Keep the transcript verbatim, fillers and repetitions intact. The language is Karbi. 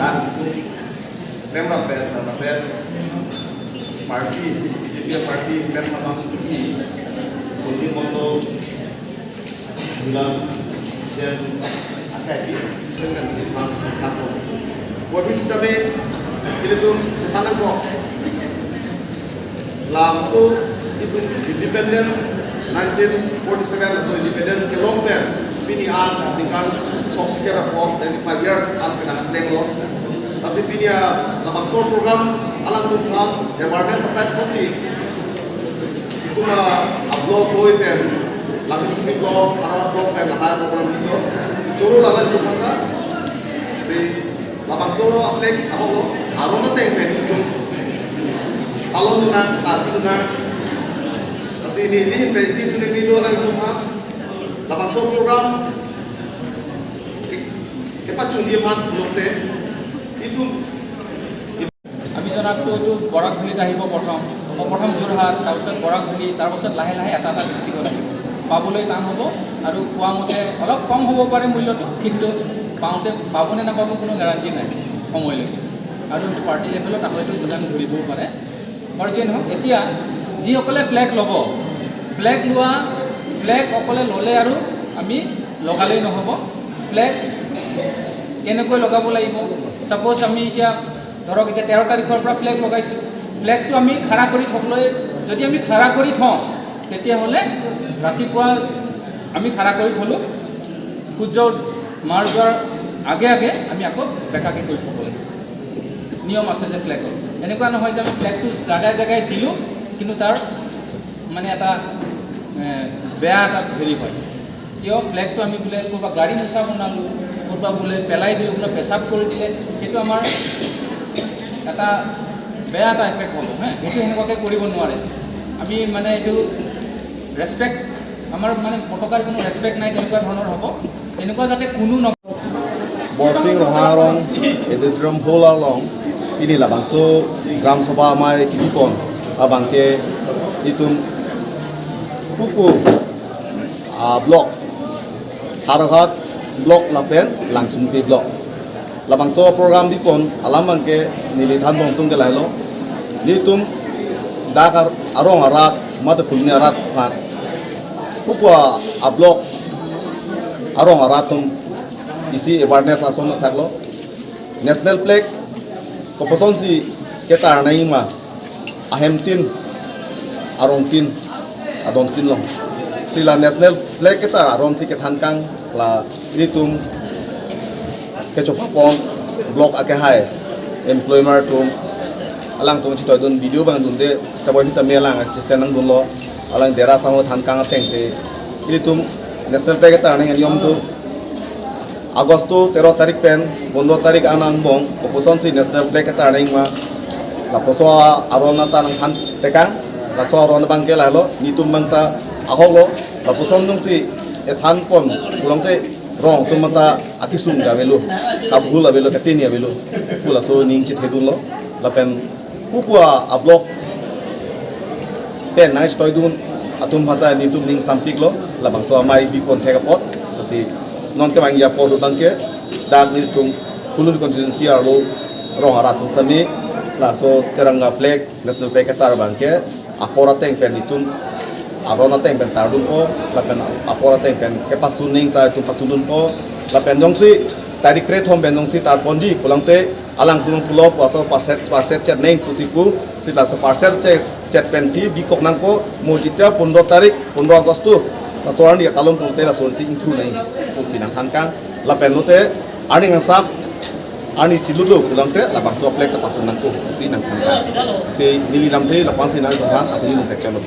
Member of Party, B J P party, member of Party, Kuldeep Mondol, Gulam, Sen, Akai, Sen kan di Bang Kapo. Buat di sitame, ilitum, Setanang ko. Labangso itum independence nineteen forty-seven, so independence kelong pen pini an ningkan sok sekian apot seventy-five years an kenangplenglo. Lasi pini a labangso program alangtum aphan awareness attack konsi itum a-block hoi pen, Langsunpi block, Howraghat block pen lahai program iklo. Si choro lalang itum aphan ta si labangso a-flag ahoklo, aron ateng pen itum talon dunang, tarpi dunang. Lasi neli, neli pen isi chuningri do alangtum aphan. Labangso program ke, kepachunji aphan pulote itum আমি জনাততো এইটো বৰাক ভেলীত আহিব প্ৰথম, প্ৰথম যোৰহাট, তাৰপিছত বৰাক ভেলী, তাৰপিছত লাহে লাহে এটা এটা ডিষ্ট্ৰিক্টত আহিব। পাবলৈ টান হ'ব আৰু কোৱা মতে অলপ কম হ'ব পাৰে মূল্যটো, কিন্তু পাওঁতে পাব নে নাপাব কোনো গেৰাণ্টি নাই সময়লৈকে। আৰু এইটো পাৰ্টি লেভেলত হয়তো যোগান ধৰিবও পাৰে। আৰু যিয়ে নহওক, এতিয়া যিসকলে ফ্লেগ ল'ব, ফ্লেগ লোৱা, ফ্লেগ অকলে ল'লে আৰু আমি লগালেই নহ'ব। ফ্লেগ কেনেকৈ লগাব লাগিব? ছাপ'জ আমি এতিয়া ধৰক এতিয়া তেৰ তাৰিখৰ পৰা ফ্লেগ লগাইছোঁ, ফ্লেগটো আমি খাৰা কৰি থ'বলৈ, যদি আমি খাৰা কৰি থওঁ, তেতিয়াহ'লে ৰাতিপুৱা আমি খাৰা কৰি থ'লোঁ, সূৰ্য মাৰ যোৱাৰ আগে আগে আমি আকৌ বেকাকে কৰি থ'ব লাগিব। নিয়ম আছে যে ফ্লেগৰ, এনেকুৱা নহয় যে আমি ফ্লেগটো জেগাই জেগাই দিলোঁ, কিন্তু তাৰ মানে এটা, এ, বেয়া এটা হেৰি হয়। কিয় ফ্লেগটো আমি বোলে ক'ৰবাত গাড়ী মোচা বনালোঁ, ক'ৰবাত বোলে পেলাই দিলোঁ, বোলে পেচাব কৰি দিলে, সেইটো আমাৰ এটা বেয়া এটা এফেক্ট হ'ব, হে, সেইটো সেনেকুৱাকৈ কৰিব নোৱাৰে। আমি মানে এইটো ৰেচপেক্ট, আমাৰ মানে পতাকাৰ কোনো ৰেচপেক্ট নাই, তেনেকুৱা ধৰণৰ হ'ব। তেনেকুৱা যাতে কোনো ন Borsing Ronghang arong auditorium hall along pini labangso Gram Sabha amei kipipon abangke itum pupu a-block, Howraghat block lapen Langsunpi block. Labangso program bipon alam abangke neli thanbom atum ke lahelo. Nelitum dak ar-, arong arat, mate kulni arat aphan, pupu a-block arong arat atum isi awareness ason thaklo. National flag koposonsi ketar nangji ma, ahem tin, arong tin, adon tin along. Si la national flag ketar aron si kethan kang, la ilitum kechopapon block akehai employee atum, alangtum chitoidun, video abang dunde, taboi sitame alang assistant nangdunlo, alang dera sango than kang ateng te ilitum national flag ketar nangji aniyom do. Agosto tero tarik pen pondro tarik an angbong koposonsi national flag ketar nangji ma, lapuson aron anta nangthan tekang. Laso aron abangke lahelo, nelitum abang ta ahoklo, lapuson nungsi ethanpon pulote rong atum anta akisung ke avelo, kabhul avelo, katini avelo pu laso ning chethedunlo. Lapen pupu a-block pen nangchitoidun atum aphan ta nelitum ning sampiklo, labangso amei bipon thek apot. Lasi non kevangji apor abangke dak nelitum Phuloni constituency arlo rong arat atum tame laso Tiranga flag, national flag ketar abangke apor ateng pen itum aron ateng pen tardunpo, lapen apor ateng pen kepasun ning ta itum pasundunpo, lapen jongsi tarik krethom pen jongsi tarponji pulote alangtum pulo pu laso parset, parset chet neng pusi pu, si laso parset chet, chet pensi bikok nangpo, mo jitya pondro tarik, pondro Agosto, laso arni akalon pulote lasonsi ingthur neng pusi nangthan kang, lapen lote arni kangsam, arni chilutlo pulote labangso flag ta pasun nangpo pusi nangthan kang. Si neli lamthe lapu-ansi nangthan, atini nangtek chalo.